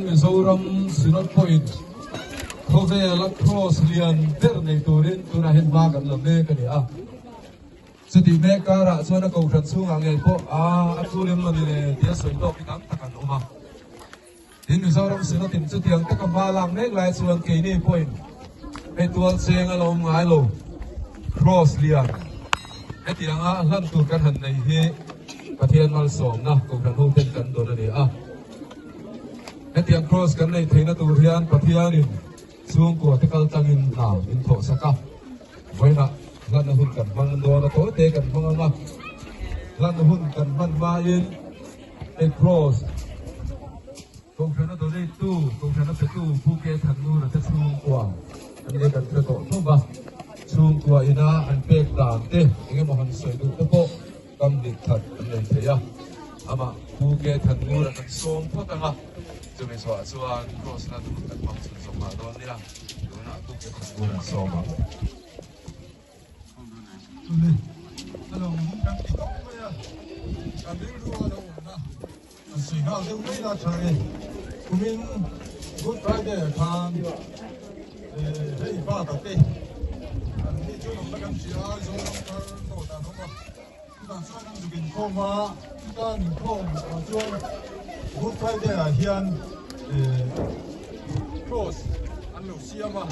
Mizoram Synod pawhin khawvela Kraws lian ber nei turin tunah hian hma kan la mek a ni a. Chutih mek karah chuan a kohhran chhungah ngei pawh a a thu lem lo ni le tia sawi tawk hi tam tak an awm a. Tin, Mizoram Synod in chutiang taka hma lak mek lai chuan keini pawhin hei tual cheng a la awm ngai lo Kraws lian hetianga hlan tur kan han nei hi Pathian malsawmna kohhran hoten kan dawn a ni a. Hetiang Kraws kan neih theihna tur hian Pathianin chhungkua te kal tlangin hna min thawh sak a, vawiinah hlanna hun kan hmang dawn a, tawite kan hmang ang a, hlanna hun kan hman hmain hei Kraws Kohhrana donate tu, Kohhrana petu Pu Ke Thanngura te chhungkua an nia kan hre tawh hlawm a, chhungkua ina an pek dan te engemaw han sawi duh te pawh Kam dik that an nei thei a, amah Pu Ke Thanngura kan sawm phawt ang a, chumi chhuah chuan Kraws lan hun kan hmang chhun zawk nghah dawn nia, tunah Pu Ke Thanngura an sawm ang. Chumi a lo awm kan ti tawp mai a, kan rilru a lo awmna an sawi nghal deuh mai la tha e. Kumin Good Friday ah khan hei pa te an ni chu awmna kan hria a, Zoram thar dawt an awm a. Chutah chuan an zuk inkhawm a, chuta an inkhawm ah chuan Good Friday ah hian cross an lo siam a,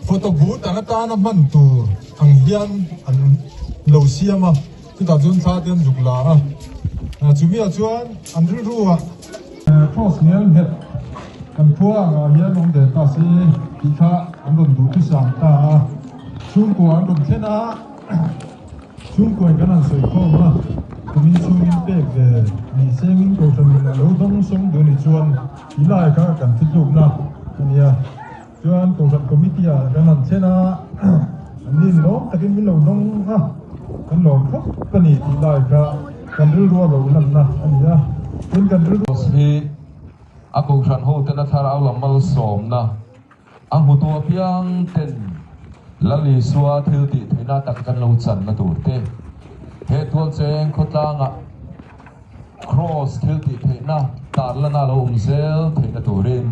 photo booth ang atana hman tur ang hian an lo siam a, chutah chuan thla te an zuk la a, chumi ah chuan an rilru ah cross ngel nghet kan khua ang ah hian awm ve ta se tih kha an rawn duh thusam ta a, chhungkua an rawn thlen a. Chhungkuai kan han sawi khawm a, kumin chhungin pek ve ni sengin kohhranin a lo dawng sawng duh ni chuan ti lai kha kan thitlukna a nia. Chuan kohhran committee ah kan han thlen a, an ni lawm takin min lo dawng a, kan lawm khawp a ni tih lai kha kan rilru a lo lanna a ni a. Tin kan rilru. Hi a kohhran hoten a thlarau lam malsawmna A hmutu apiang ten Lal Isua thil tih theihna tak kan lo channa tur te, he tualcheng khawtlangah Kraws thil tih theihna tarlana lo awm zel theihna turin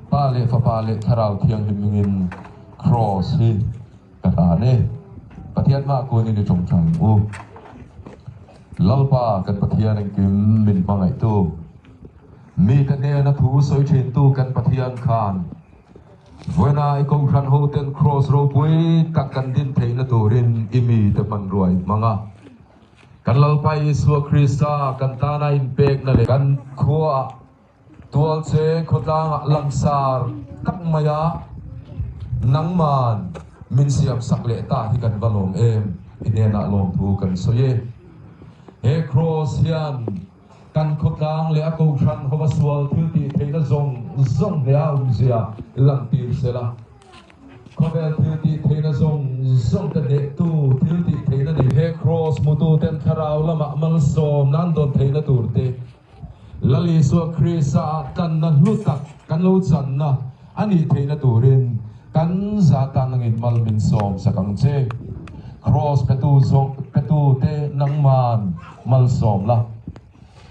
Pa leh Fapa leh Thlarau Thianghlim hmingin Kraws hi ka hlan e. Pathian hmah kunin i tawngtai ang u. Lalpa kan Pathian engkim min hmangaihtu. Mite hnena thu sawi thintu kan Pathian khan vawiina i kohhran hoten Kraws ropui tak kan din theihna turin i mite hmanrua i hmang a. Kan Lalpa Isua Krista kan tana inpekna leh kan khuaah tualcheng khawtlangah langsar tak maia nangman min siamsak leh ta hi kan va lawm em? I hnenah lawmthu kan sawi e. He Kraws hian Kan khawtlang leh a kohhran hova sual thil tih theihna zawng zawng hle a awmzia lantir se la. Khawvel thil tih theihna zawng zawng te hnehtu thil tih theihna nei he Kraws hmututen thlarau lamah malsawm nan dawn theihna tur te, Lal Isua Krista ah tlanna hlu tak kan lo channa a nih theihna turin kan za tan angin mal min sawm sak ang che. Kraws petu zawng petu te nangman malsawm la.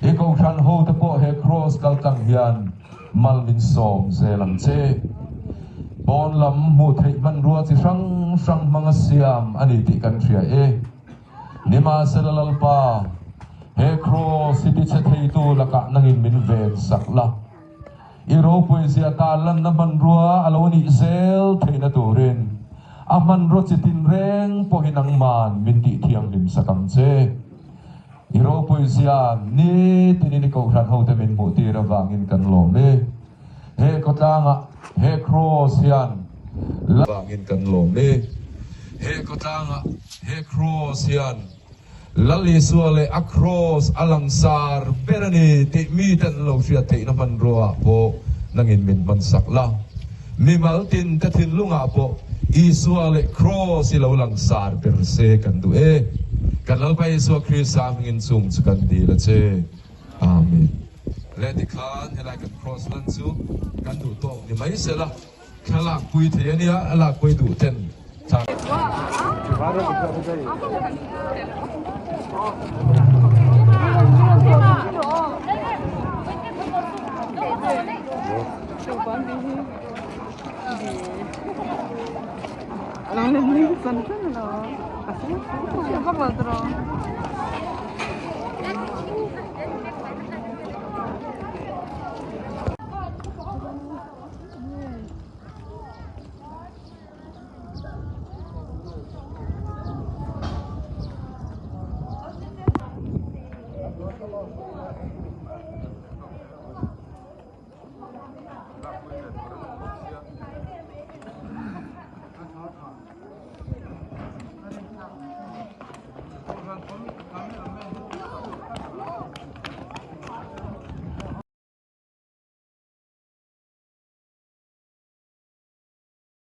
I kohhran ho te pawh he kraws kal tlang hian mal min sawm zel ang che. Pawn lam hmuh theih hmanrua chi hrang hrang hmanga siam a ni tih kan hria e. Nimahsela Lalpa, he kraws hi tichhe theitu lakah nangin min ven sak la. I ropuizia tan lanna hmanrua a lo nih zel theihna turin a hmanraw chi tinreng pawhin nangman min tih thianghlim sak ang che. I ropuizia nitinin i kohhran hote min hmuh tir avangin kan lawm e. He khawtlangah he kraws hian la. Vangin kan lawm e. He khawtlangah he kraws hian Lal Isua leh a kraws a langsar ber a ni tih mite an lo hriat theihna hmanrua ah pawh nangin min hmansak la. Mimal tin te thinlungah pawh Isua leh kraws hi lo langsar ber se kan duh e. Kan Lalpa Isua Krista hmingin chung chu kan dil a che. Amen. Le tikhan helai kan kraws lan chu kan duh tawk ni mai se la. Thla lakpui thei a nia, a lakpui duh ten thla.